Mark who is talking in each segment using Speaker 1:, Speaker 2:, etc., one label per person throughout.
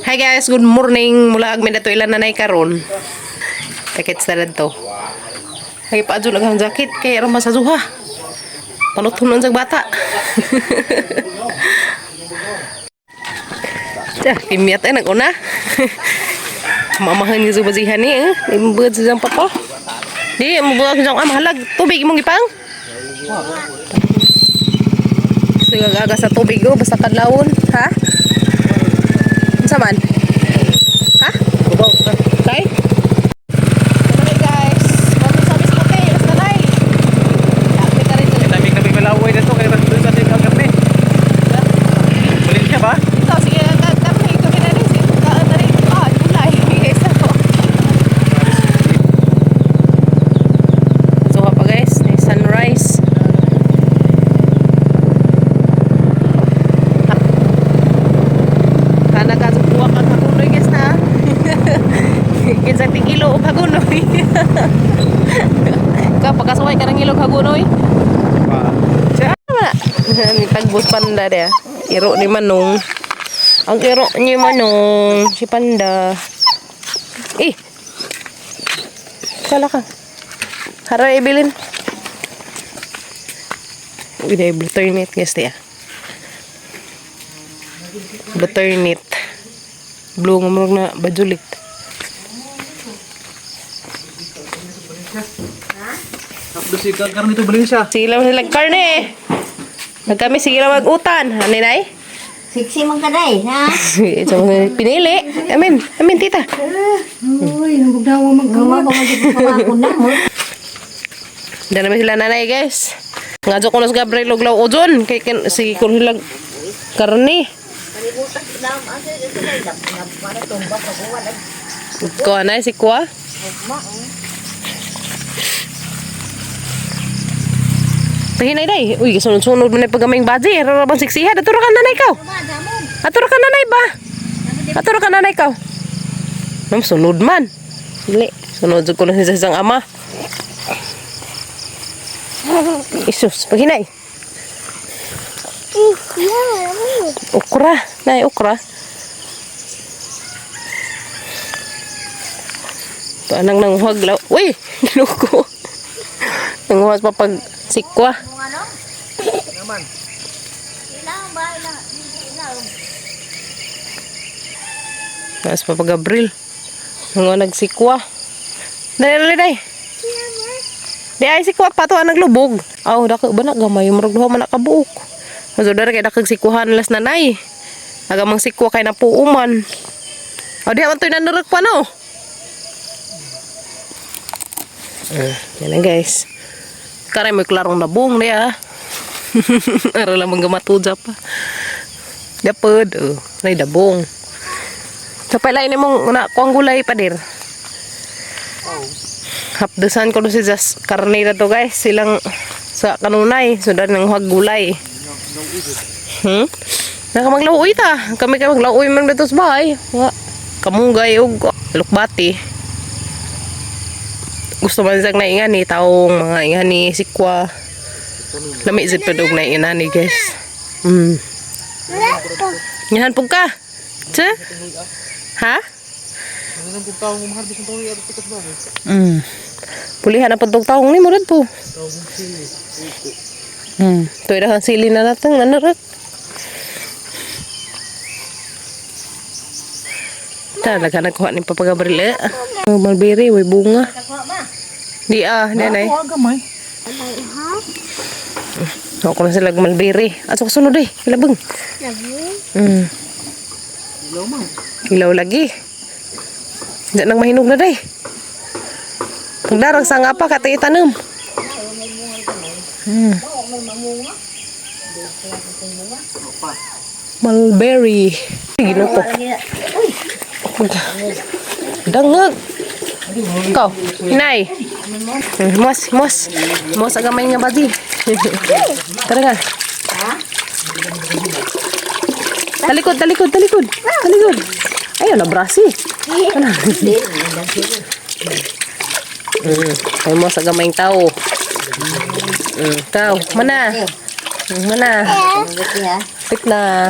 Speaker 1: Hi guys, good morning. Mula ag dato ilan nanay karon. Packets na to. Ay pa adyo ang jacket kay aron masazuha. Panuton sa bata. Tah, kimyat ay naguna. Mamahan nga sa ni eh. Imbud sa papa. Di mo buak sa ah, mahalag tubig imong gipang. Sige sa tubig oh, basta kadlawon, ha? Unsa man? Ha? Kay? Hey guys, welcome sa Miss Kote, basta nay. Dami ka rin.
Speaker 2: Dami kami malaway na to kaya doon sa ating karne. Balik siya ba?
Speaker 1: Ito, sige, kami kami na rin. Sige, kaan na rin. Ah, gulay. Guys, ako. So, pa guys, may sunrise. Kana ka sukuha kang hagunoy guys na. Kinsa tigilo og hagunoy. Ka pagkasuway ka ng ilog hagunoy.
Speaker 2: Siya.
Speaker 1: Wala. Ni tagbos panda dia. Iro ni Manong. Ang iro ni Manong, si Panda. Eh. Kala ka. Hara ibilin. Uy, dahil blue turnip guys dia. Blue turnip. Blue nga murag na bajulit.
Speaker 2: Tapos si karne to balik siya.
Speaker 1: Sige lang sila karne. Nagkami sige lang mag-utan. Ano nay?
Speaker 3: Siksi man ka day, ha?
Speaker 1: So, pinili. Amin. Amin, tita.
Speaker 3: Uy, nabugdawa man ka. Mga ko na mo.
Speaker 1: Diyan naman sila nanay, guys. Nga ko na sa Gabriel og law ozon. Kay kin, sige ko sila karne. Kuha na, si Kuha. Tahinay day. Uy, sunod-sunod mo na yung paggamay baji. Ara bang siksiha. Ato ra ka nanay kaw. Ato ra ka nanay ba? Ato ra ka nanay kaw. Ma'am, sunod man. Dili. Sunod jud ko na sa isang ama. Isus, paghinay. Okra. Nay, okra. Paanang nanghuwag law. Uy! Ginuko. Nanghuwag pa pag sikwa. Taas pa pag Gabriel. Nanghuwag nagsikwa. Dali, dali, dali. Di ay sikwa pa to ang naglubog. Aw, dako ba na gamay murag duha man nakabuok. So dara kay dakag sikwahan las nanay. Agamang sikwa kay napuuman. O di man to'y nanurag pa no. Yan lang guys. Karay may klarong nabong niya. Ara lang mga matuja pa. Dapod, oh, nay dabong. Sa pala ini mong na kuang gulay pa dir. Hapdusan ko si Jas karne na to guys, silang sa kanunay, sundan ng huwag gulay. Naka maglauoy ta. Kami kay maglauoy man dito sa bahay. Nga kamunggay ug lukbati. Gusto man siyang naingani, taong mga ingani, sikwa. Lami jud pud og naingani guys. Nyahan pug ka. Tsa? Ha?
Speaker 2: Ano nang tao mo maharbis ang tao ato pikas ba?
Speaker 1: Pulihan na pud tong taong ni murad po. Tuwi na kang sili na natin, ano rin? Talaga nagkuha ni Papa Gabriel eh. Oh, mulberry, may bunga. Di ah, di nay.
Speaker 2: Ako gamay.
Speaker 1: Ako na sila mulberry. Aso kasunod eh, ilabang.
Speaker 2: Ilaw man.
Speaker 1: Ilaw lagi. Diyan nang mahinog na day. Pagdarang sanga pa, katay itanom. Mulberry. Gino ko. Dangag. Ikaw, inay. Mos, mos. Mos agamay nga badi. Tara nga. Talikod, talikod, talikod. Talikod. Ayun, nabrasi. Ano? Ay mo sa gamayng tao. Tao, mana. Mana. Pit na.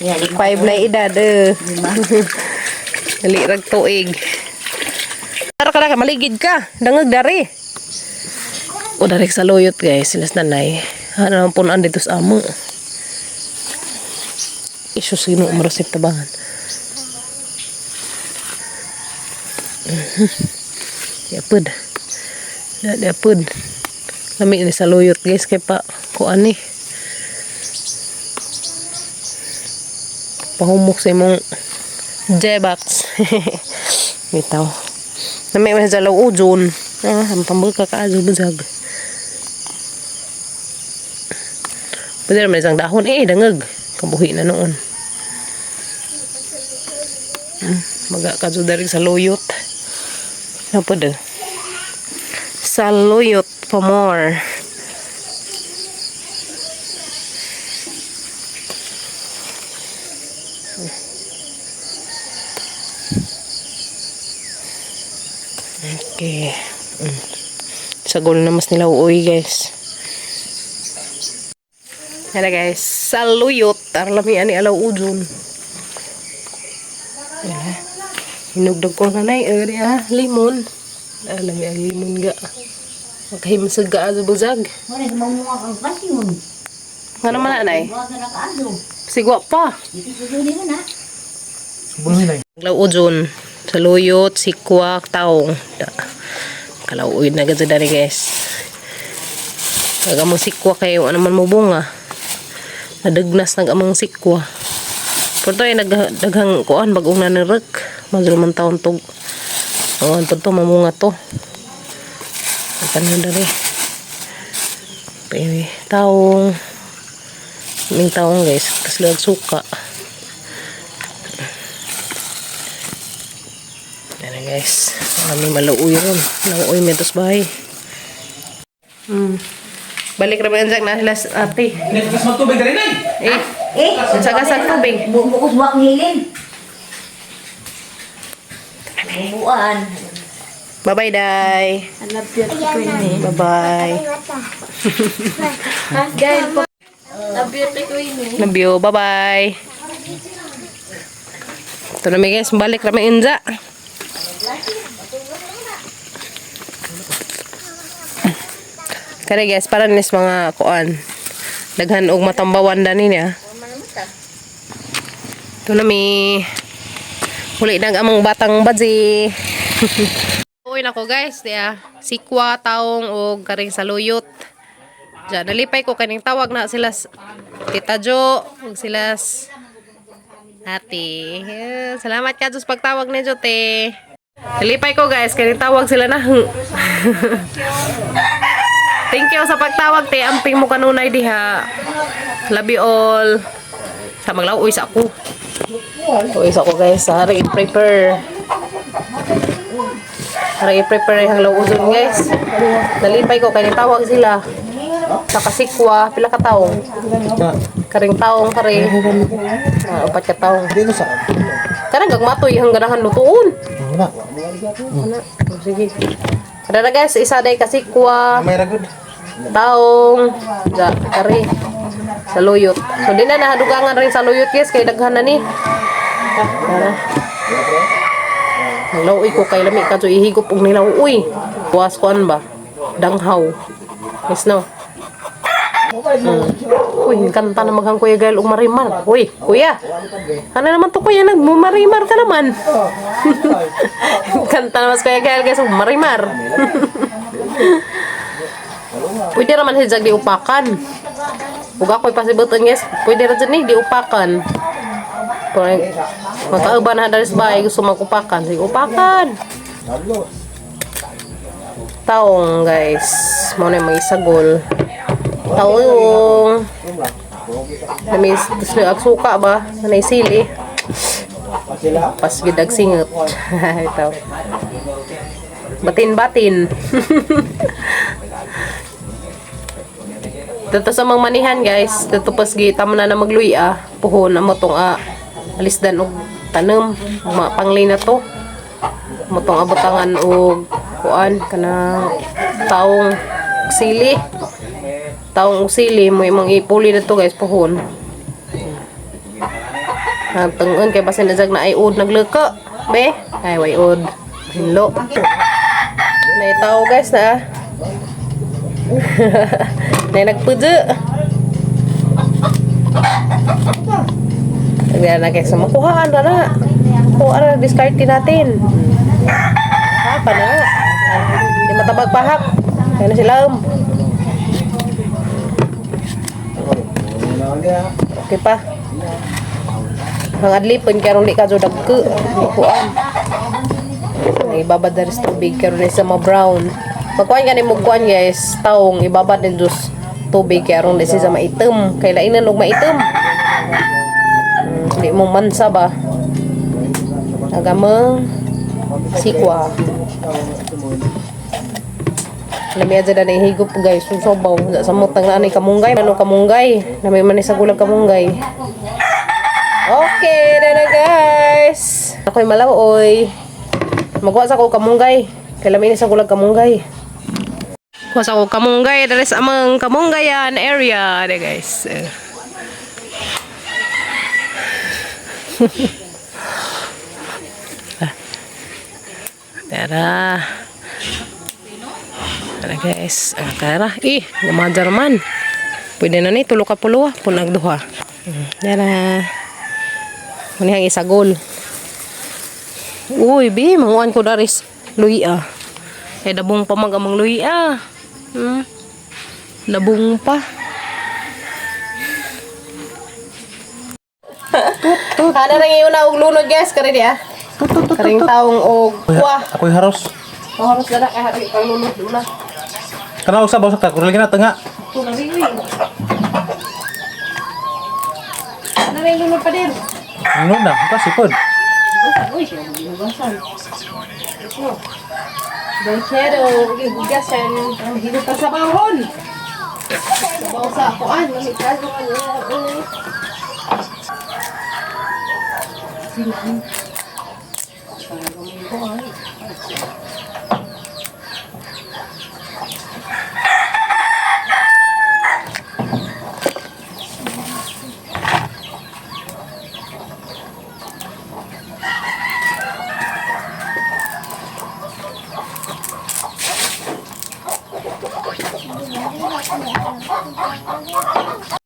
Speaker 1: 5 na edad eh. Dali rag tuig. Tara ka na, maligid ka. Dangag dari. O dari sa luyot guys, sila sa nanay. Ano ang punan dito sa amo. Isus, Ginoo marasip tabangan. Yapod. Yapod. Lami ni sa luyot guys kay pa kuan ni. Pahumok sa imong Jebax. Bitaw. Lami man sa ujon. Ah, ang pambuka ka ajo buzag. Pwede naman isang dahon eh, dangag. Kabuhi na noon. Maga ka dari sa luyot. Napod eh. Sa luyot pa more. Okay. Sagol na mas nila uoy guys. Hala guys, saluyot. Arlami ani alaw ujon. Wala. Hinugdog ko nanay. Eri ah, limon. Alami ang limon ga. Magkahimsag ga azo buzag.
Speaker 3: Wala sa mga kang pasyon.
Speaker 1: Nga naman nanay.
Speaker 3: Wala ka nakaado.
Speaker 1: Sigwa pa.
Speaker 3: Dito susunod mo na.
Speaker 1: Alaw ujon. Saluyot, sikwa, taong. Da. Kalauoy na gado dari guys. Nagamang sikwa kayo, ano man mo bunga. Nadagnas nagamang sikwa. Pero to ay nagdaghang kuan bagong nanirek. Madalo man taon tog. Oo, oh, to mamunga to. Ang dari. Pwede. Taong. Ming taong guys. Tapos lag suka. Yan na guys. Kami maluoy ron. Maluoy metos bahay. Balik ra ba yan na sila sa ate.
Speaker 2: Nagkas magtubig dali nay.
Speaker 1: Eh,
Speaker 3: Eh,
Speaker 1: sa gasag tubig.
Speaker 3: Bukos buwak ngilin. Bubuan.
Speaker 1: Bye-bye, Day.
Speaker 4: I love you, Queenie.
Speaker 1: Bye-bye.
Speaker 4: Love you, Queenie.
Speaker 1: Love you. Bye-bye. Ito na mi guys, balik rami inza. Kare guys, para nis mga kuan. Daghan og matambawan dani niya. Ito na mi. Huli nag among batang badzi. Uy nako guys, diya sikwa taong og karing saluyot. Diyan, nalipay ko kaning tawag na sila Tita Jo ug sila Ate. Yeah, salamat ka sa pagtawag ni Jo, te. Nalipay ko guys, kaning tawag sila na. Thank you sa pagtawag, te. Amping mo kanunay diha. Love you all. Sa maglaw, uy sa ako. Uy sa ako guys, sa hari prepare. Para i-prepare ang lawuson guys. Nalipay ko kay tawag sila. Sa kasikwa, pila ka taong? Karing taong kare. Ah, upat ka taong.
Speaker 2: Dito sa.
Speaker 1: Kanang gagmatoy hang ganahan lutuon.
Speaker 2: Wala.
Speaker 1: Ana, oh, sige. Kada na guys, isa day kasikwa,
Speaker 2: May ragod.
Speaker 1: taong, ja, kare. Saluyot. So di na nahadugangan rin saluyot guys kay daghan na ni. Tara. Nalauy ko kay lami kadto ihigop og nilauy. Was kuan ba? Danghaw. Yes no. Uy, kanta na maghang Kuya Gael og marimar. Uy, kuya. Ano naman to kuya? Nagmumarimar ka naman. Kanta naman si Kuya Gael guys og marimar. Pwede raman si Jag di upakan. Ug ako'y pasibutan guys. Pwede ra dyan ni di upakan. Pero magkauban na dari sa bahay gusto magupakan. Sige, upakan. Taong guys. Mo na yung mga isagol. Taong. Namis, tapos may agsuka ba? Nanay sili. Pasgid ag singot. Ito. Batin-batin. Dito sa mga manihan guys, dito pas gita mo na na magluya, ah. Puhon amo tong ah, alisdan og tanom, mga pangli na to. Amo tong abutangan og kuan kanang taong sili. Taong og sili mo imong ipuli na to guys puhon. Nagtangon kay basin na jag na ay ud nagleka. Be? Ay, wayod. Hinlo. Naitaw guys na ah. Na nagpudyo. Nagdala na guys. Makuhaan na na. Kuha na, diskarte natin. Ha, pa na. Hindi matabag pahak. Kaya na sila. Okay pa. Ang adlipon karon di ka jud dagko. Kuan. Ang ibabad na rin sa tubig karon ni sa mga brown. Magkuan gani mo kuan guys, taong ibabad din jus tubig karon di siya maitim. Kay lainan og maitim. Di mo mansa ba? Agamang sikwa. Lami adya na higop guys, yung sobaw. Sa mutang na ani kamunggay, ano kamunggay. Nami man ni sa gulag kamunggay. Okay, na na guys. Ako'y malaw-oy. Magwa sa ko kamunggay. Kay lami ni sa gulag kamunggay. Kuha sa ko kamunggay. Dali sa amang kamunggayan area. De guys. Tara. Tara guys. Ah, tara. Eh, gumadjar man. Pwede na ni, tulo ka pulo ah. Punag duha. Tara. Manihang isagol. Uy, bi, manguan ko daris. Luya. Eh, dabong pa mag amang luya. Dabong pa. Kana nang iyon na og lunod guys, kari di ah. Karing taong og kuha.
Speaker 2: Ako'y haros.
Speaker 1: Oras na na kay hari pang lunod una.
Speaker 2: Kana usab usab ka kurang na tanga.
Speaker 1: Ito na rin uy. Na rin lunod pa din.
Speaker 2: Ano na, kasi pod.
Speaker 1: Uy, siya hugasan. Ito. Donchero, hugasan. Ang higop pa sa bahon. Sabaw sa kuan, mami kaso ano.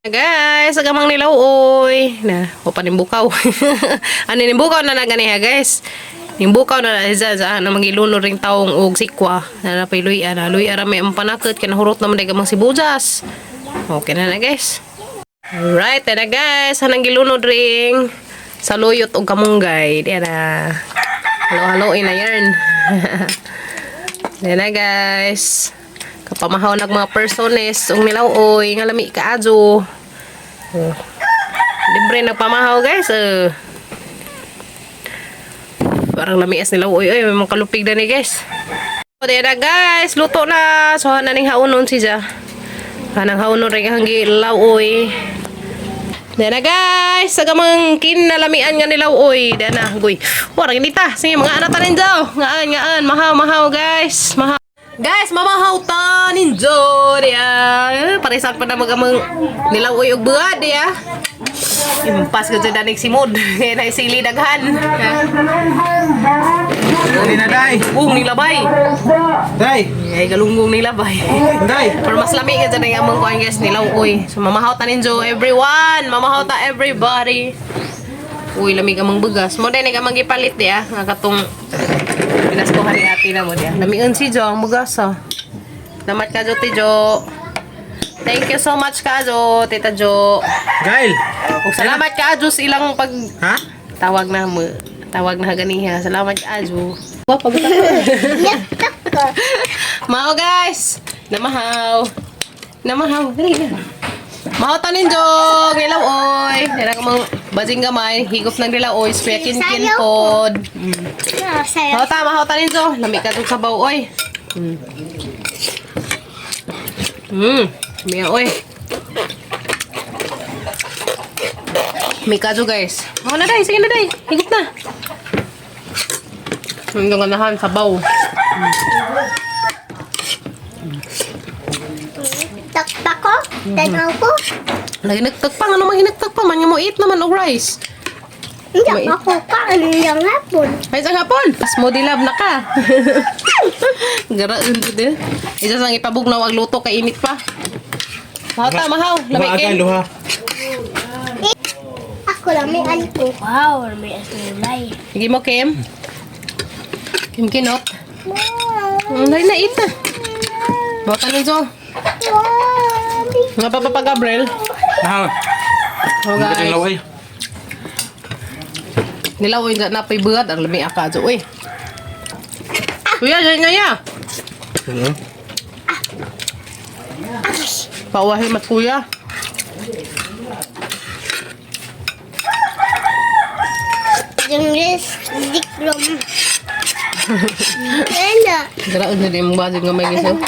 Speaker 1: Guys, agamang nilaw oy. Na, o pa nimbukaw. Ano nimbukaw na na ganiha guys. Nimbukaw na na isa sa na magiluno ring taong og sikwa. Na napay luya na luya ra may ang panakot kay nahurot naman day gamang sibuyas. Okay na na guys. Alright, na guys, hanang gilunod ring saluyot og kamunggay. Di na. Halo-haloin na yarn. Di na guys. Kapamahaw nag mga persones ug nilaw-oy nga lami kaadyo. Oh. Libre nagpamahaw guys. Parang lamias nila. Uy, uy, may mga kalupig na ni guys. O, di na guys, luto na. So, hanan ning haunon siya. Hanang haunon rin hanggi law-oy. Di na guys, sa gamang kinalamian nga nilaw oy. Di na, goy. Warang inita. Sige, mga anak ta ninyo. Ngaan, ngaan. Mahaw, mahaw guys. Mahaw. Guys, mamahaw ta ninyo. Diya. Paresan pa na magamang nilaw oy og buad diya. Impas ka dyan danig simod. Kaya na isili daghan.
Speaker 2: Dali na dai.
Speaker 1: Ung nilabay.
Speaker 2: Dai.
Speaker 1: Ay, galunggong nilabay.
Speaker 2: Dai.
Speaker 1: Pero mas lami ka dyan ang among kuan guys, nilaw uy. So mamahaw ta ninyo everyone. Mamahaw ta everybody. Uy, lamig amang bugas. Mo din amang gipalit di ah. Nga katong pinaskuhan ni ate na mo di ah. Lamion si Jo ang bugas ah. Salamat ka Jo, Ti Jo. Thank you so much ka Jo, Tita Jo.
Speaker 2: Gail.
Speaker 1: Ug salamat ka Jo sa ilang pag
Speaker 2: Ha?
Speaker 1: tawag na mo. Tawag na ganiha. Salamat ka Jo. Wa pagod Mao guys. Namahaw. Namahaw. Dali na. Mahaw ta ninyo. Ngilaw oy. Dira ka mong bajing gamay. Higop ng dilaw oy. Square kin kin pod.
Speaker 5: Sayo.
Speaker 1: Mahaw ta, mahaw ta ninyo. Lami ka tong sabaw oy. Miya oy. May kadyo guys. Ako na day, sige na day. Higop na. Ang ganahan sabaw.
Speaker 5: Takpak ko. Tanaw ko.
Speaker 1: Lagi nagtagpa, ano man hinagtagpa man nga mo eat naman og rice.
Speaker 5: Hindi
Speaker 1: May-
Speaker 5: ako kaon ng hapon.
Speaker 1: Ay, sa hapon! Smoothie love na ka. Garaon to din. Isa sang ipabugnaw ang luto kay init pa. Mahaw ta, mahaw.
Speaker 2: Luha
Speaker 1: Lamig
Speaker 2: ka, luha.
Speaker 5: Ako lang may alko.
Speaker 4: Wow, may asulay.
Speaker 1: Sige mo, Kim. Kim kinot. Dali na ita. Baka ninyo. Nga pa pa Gabriel.
Speaker 2: Nah.
Speaker 1: Oh,
Speaker 2: Hindi ka
Speaker 1: guys.
Speaker 2: laway.
Speaker 1: Nilaw yung na pa'y buhat. Ang lami aka. So, uy. Kuya, dyan na ya. Pauwahin mas kuya.
Speaker 5: Yung ris, dikrom. Ano?
Speaker 1: Garaon na din yung bago nga may giso.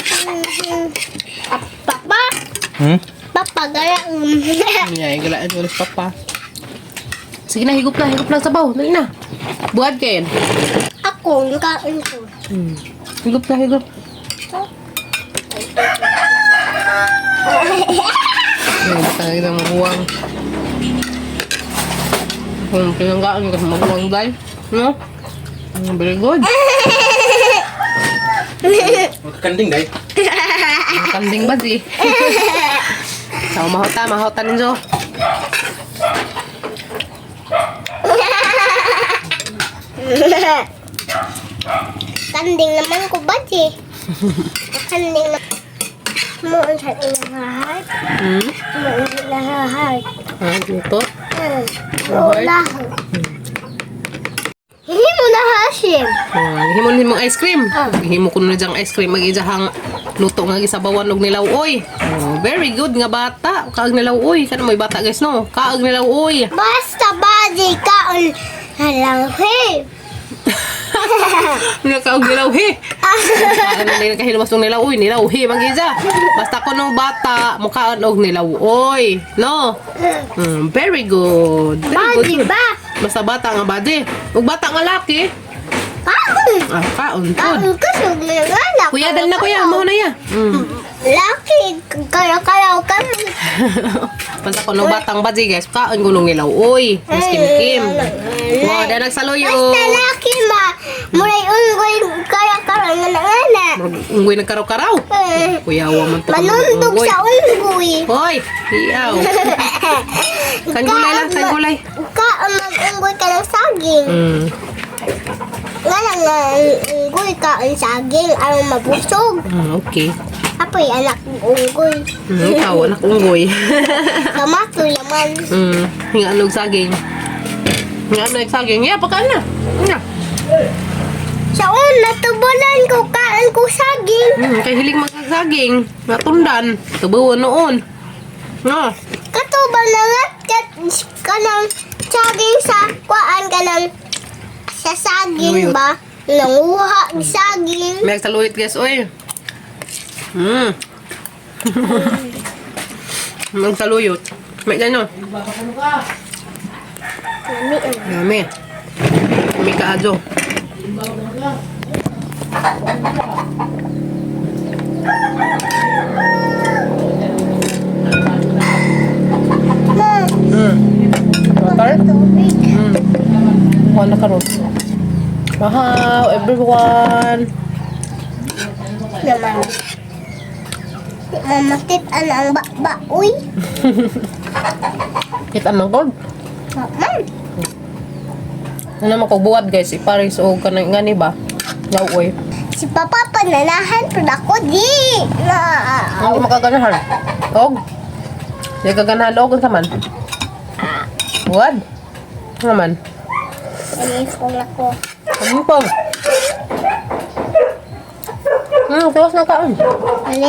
Speaker 5: Papa, papa garaon.
Speaker 1: Yeah, galaan ko rin papa. Sige na, higop na, higop na sabaw. Dali na. Buhat kayo.
Speaker 5: Ako, yung kaon ko.
Speaker 1: Higop na, higop. Ay, talaga maguwang. Kung pinanggaan ka sa maguwang dahil. No? Very good.
Speaker 2: Magkakanding, day.
Speaker 1: Kanding ba di? So, mahota, mahota ninyo.
Speaker 5: Kanding naman ko ba di? Kanding na mo ang sa inahahart. Mo ang inahahart.
Speaker 1: Ah, dito.
Speaker 5: Wala. Hindi mo na hasim.
Speaker 1: Oh, himo ni mong ice cream. Himo ko na diyang ice cream mag-ijahang luto nga gisabawan og nilaw oy. Oh, very good nga bata. Kaag nilaw oy. Kana mo'y bata guys no. Kaag nilaw oy.
Speaker 5: Basta body kaon halang hey.
Speaker 1: Nga kaag nilaw he. Ano na kahiluwas og nilaw oy, nilaw he mag-ija. Basta ko no bata mukaon og nilaw oy. No. Very good. Very
Speaker 5: Body
Speaker 1: good.
Speaker 5: ba?
Speaker 1: Basta bata nga body. Ug bata nga laki.
Speaker 5: Kaon.
Speaker 1: Ah, kaon good.
Speaker 5: Kaon kusog na nga.
Speaker 1: Kuya, dali na kuya. Mao na ya.
Speaker 5: Laki kalaw-kalaw kami.
Speaker 1: Basta ko no batang body guys, kaon ko nung nilaw oy. Mas kim-kim. Wow, dahil nagsaluyo.
Speaker 5: Basta laki ma. Muray unggoy kalaw-kalaw nga na nga na.
Speaker 1: Unggoy nagkaraw-karaw. Kuya, wa man to.
Speaker 5: Manundog
Speaker 1: unggoy.
Speaker 5: sa unggoy.
Speaker 1: Hoy, iyaw. Kan gulay lang, kan gulay.
Speaker 5: Kaon mag-unggoy ka ng saging. Nga lang nga unggoy kaon saging aron mabusog.
Speaker 1: Okay.
Speaker 5: Apoy anak ng unggoy.
Speaker 1: Ikaw, anak unggoy.
Speaker 5: Tomato laman.
Speaker 1: Hinga og saging. Hinga og saging. Yeah, pagkaan na. Yeah.
Speaker 5: Sa una, tubulan ko kaon ko saging.
Speaker 1: Kay hiling magsasaging. Natundan. Tubuan noon. No.
Speaker 5: Katubal na nga kat kanang saging sa kuan kanang sa saging
Speaker 1: Luyot.
Speaker 5: ba? Nanguha og saging.
Speaker 1: May saluyot guys, oy. Magsaluyot. May gano'n.
Speaker 5: Lami ang
Speaker 1: Yummy. May kaadyo.
Speaker 5: Ma,
Speaker 1: Water?
Speaker 5: tubig.
Speaker 1: Kuha na karon. Mahaw, everyone.
Speaker 5: Naman. Mamakit an ang bakba, uy.
Speaker 1: Kita man gold.
Speaker 5: Man,
Speaker 1: Ano naman ko buhat guys, iparis o kanang ngani ba? Law oy.
Speaker 5: Si Papa pananahan pero ako di. Na.
Speaker 1: Ang makaganahan. Og. Di kaganahan og unsa man? Buhat. Ano naman?
Speaker 5: Inis ko na ko.
Speaker 1: Ano pa? Tuwas na kaon.
Speaker 5: Ano